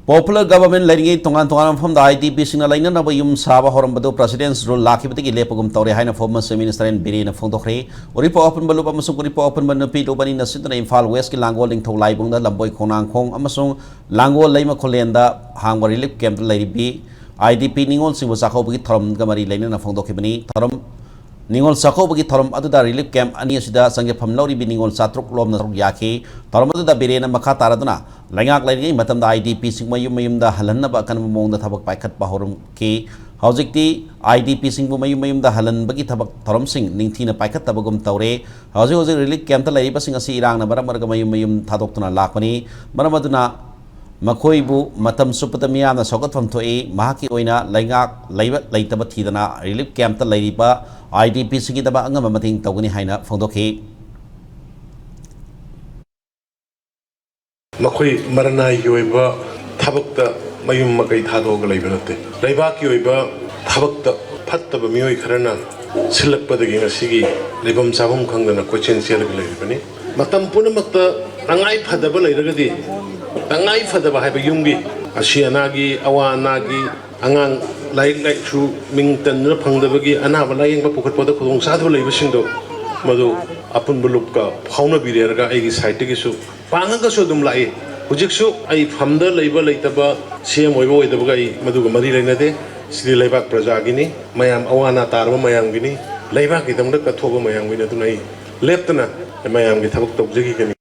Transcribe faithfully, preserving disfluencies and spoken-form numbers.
Popular government ꯂꯩꯔꯤꯉꯩ ꯇꯣꯉꯥꯟ ꯇꯣꯉꯥꯟꯕ ꯃꯐꯝꯗ IDPꯁꯤꯡꯅ ꯂꯩꯅꯅꯕ ꯌꯨꯝ ꯁꯥꯕ ꯍꯧꯔꯝꯕꯗꯨ President's Rule ꯂꯥꯛꯈꯤꯕꯗꯒꯤ ꯂꯦꯞꯄꯒꯨꯝ ꯇꯧꯔꯦ ꯍꯥꯏꯅ former Chief Minister ꯑꯦꯟ ꯕꯤꯔꯦꯟꯅ ꯐꯣꯡꯗꯣꯛꯈ꯭ꯔꯦ꯫ ꯎꯔꯤꯄꯣꯛ ꯑꯄꯨꯟꯕ ꯂꯨꯞ ꯑꯃꯁꯨꯡ ꯎꯔꯤꯄꯣꯛ ꯑꯄꯨꯟꯕ ꯅꯨꯄꯤ ꯂꯨꯞ ꯑꯅꯤꯅ ꯁꯤꯟꯗꯨꯅ ꯏꯝꯐꯥꯜ Westꯀꯤ ꯂꯥꯡꯒꯣꯜ ꯅꯤꯡꯊꯧ ꯂꯥꯏꯕꯨꯡꯗ ꯂꯝꯕꯣꯏ ꯈꯣꯡꯅꯥꯡꯈꯣꯡ ꯑꯃꯁꯨꯡ ꯂꯥꯡꯒꯣꯜ ꯂꯩꯃ ꯈꯨꯂꯦꯟꯗ ꯍꯥꯡꯕ relief campꯇ ꯂꯩꯔꯤꯕꯤ IDP ꯅꯤꯉꯣꯜꯁꯤꯡꯕꯨ ꯆꯥꯛꯀꯧꯕꯒꯤ ꯊꯧꯔꯝꯒ ꯃꯔꯤ ꯂꯩꯅꯅ ꯐꯣꯡꯗꯣꯛꯈꯤꯕꯅꯤ꯫ ꯊꯧꯔꯝ ꯅꯤꯉꯣꯜ ꯆꯥꯛꯀꯧꯕꯒꯤ ꯊꯧꯔꯝ ꯑꯗꯨꯗ relief camp ꯑꯅꯤ ꯑꯁꯤꯗ ꯆꯪꯖꯐꯝ ꯂꯧꯔꯤꯕꯤ ꯅꯤꯉꯣꯜ ꯆꯥꯇ꯭ꯔꯨꯛ ꯂꯣꯝꯅ ꯁꯔꯨꯛ ꯌꯥꯈꯤ꯫ ꯊꯧꯔꯝ ꯑꯗꯨꯗ ꯕꯤꯔꯦꯟꯅ ꯃꯈꯥ ꯇꯥꯔꯗꯨꯅ ꯂꯩꯉꯥꯛ ꯂꯩꯔꯤꯉꯩ ꯃꯇꯝꯗ IDPꯁꯤꯡ ꯃꯌꯨꯝ ꯃꯌꯨꯝꯗ ꯍꯜꯍꯟꯅꯕ ꯑꯀꯟꯕ ꯃꯑꯣꯡꯗ ꯊꯕꯛ ꯄꯥꯏꯈꯠꯄ ꯍꯧꯔꯝꯈꯤ꯫ ꯍꯧꯖꯤꯛꯇꯤ IDPꯁꯤꯡꯕꯨ ꯃꯌꯨꯝ ꯃꯌꯨꯝꯗ ꯍꯜꯍꯟꯕꯒꯤ ꯊꯕꯛ ꯊꯧꯔꯝꯁꯤꯡ ꯅꯤꯡꯊꯤꯅ ꯄꯥꯏꯈꯠꯇꯕꯒꯨꯝ ꯇꯧꯔꯦ꯫ ꯍꯧꯖꯤꯛ ꯍꯧꯖꯤꯛ relief campꯇ ꯂꯩꯔꯤꯕꯁꯤꯡ ꯑꯁꯤ ꯏꯔꯥꯡꯅ ꯃꯔꯝ ꯑꯣꯏꯔꯒ ꯃꯌꯨꯝ ꯃꯌꯨꯝ ꯊꯥꯗꯣꯛꯇꯨꯅ ꯂꯥꯛꯄꯅꯤ꯫ ꯃꯔꯝ ꯑꯗꯨꯅ ꯃꯈꯣꯏꯕꯨ ꯃꯇꯝ ꯆꯨꯞꯄꯗ ꯃꯤꯌꯥꯝꯅ ꯁꯧꯒꯠꯐꯝ ꯊꯣꯛꯏ꯫ ꯃꯍꯥꯛꯀꯤ ꯑꯣꯏꯅ ꯂꯩꯉꯥꯛ ꯂꯩꯕ ꯂꯩꯇꯕ ꯊꯤꯗꯅ relief campꯇ ꯂꯩꯔꯤꯕ IDPꯁꯤꯡꯒꯤꯗꯃꯛ ꯑꯉꯝꯕ ꯃꯇꯦꯡ ꯇꯧꯒꯅꯤ ꯍꯥꯏꯅ ꯐꯣꯡꯗꯣꯛꯈꯤ꯫ ꯃꯈꯣꯏ ꯃꯔꯅꯥꯏꯒꯤ ꯑꯣꯏꯕ ꯊꯕꯛꯇ ꯃꯌꯨꯝ ꯃꯀꯩ ꯊꯥꯗꯣꯛꯑꯒ ꯂꯩꯕ ꯅꯠꯇꯦ꯫ ꯂꯩꯕꯥꯛꯀꯤ ꯑꯣꯏꯕ ꯊꯕꯛꯇ ꯐꯠꯇꯕ ꯃꯤꯑꯣꯏ ꯈꯔꯅ ꯁꯤꯜꯂꯛꯄꯗꯒꯤ ꯉꯁꯤꯒꯤ ꯂꯩꯐꯝ ꯆꯥꯐꯝ ꯈꯪꯗꯅ ꯀꯣꯏꯆꯦꯟ ꯆꯦꯜꯂꯒ ꯂꯩꯔꯤꯕꯅꯤ꯫ ꯃꯇꯝ ꯄꯨꯝꯅꯃꯛꯇ ꯇꯉꯥꯏ ꯐꯗꯕ ꯂꯩꯔꯒꯗꯤ, ꯇꯉꯥꯏ ꯐꯗꯕ ꯍꯥꯏꯕ ꯌꯨꯝꯒꯤ ꯑꯁꯤ ꯑꯅꯥꯒꯤ, ꯑꯋꯥ ꯑꯅꯥꯒꯤ, ꯑꯉꯥꯡ ꯂꯥꯏꯔꯤꯛ ꯂꯥꯏꯁꯨ ꯃꯤꯡ ꯇꯟꯗꯨꯅ ꯐꯪꯗꯕꯒꯤ ꯑꯅꯥꯕ ꯂꯥꯌꯦꯡꯕ ꯄꯨꯈꯠꯄꯗ ꯈꯨꯗꯣꯡ ꯆꯥꯗꯕ ꯂꯩꯕꯁꯤꯡꯗꯣ ꯃꯗꯨ ꯑꯄꯨꯟꯕ ꯂꯨꯞꯀ ꯐꯥꯎꯅꯕꯤꯔꯦꯔꯒ ꯑꯩꯒꯤ side ꯇꯒꯤꯁꯨ ꯄꯥꯡꯉꯒꯁꯨ ꯑꯗꯨꯝ ꯂꯥꯛꯏ꯫ ꯍꯧꯖꯤꯛꯁꯨ ꯑꯩ ꯐꯝꯗ ꯂꯩꯕ ꯂꯩꯇꯕ, CM ꯑꯣꯏꯕ ꯑꯣꯏꯗꯕꯒ ꯑꯩ ꯃꯗꯨꯒ ꯃꯔꯤ ꯂꯩꯅꯗꯦ꯫ ꯁꯤꯗꯤ ꯂꯩꯕꯥꯛ ꯄ꯭ꯔꯖꯥꯒꯤꯅꯤ, ꯃꯌꯥꯝ ꯑꯋꯥ ꯑꯅꯥ ꯇꯥꯔꯕ ꯃꯌꯥꯝꯒꯤꯅꯤ, ꯂꯩꯕꯥꯛꯀꯤꯗꯃꯛꯇ ꯀꯠꯊꯣꯛꯄ ꯃꯌꯥꯝꯒꯤꯅꯤ꯫ ꯑꯗꯨꯅ ꯑꯩ ꯂꯦꯞꯇꯅ ꯃꯌꯥꯝꯒꯤ ꯊꯕꯛ ꯇꯧꯖꯈꯤꯒꯅꯤ꯫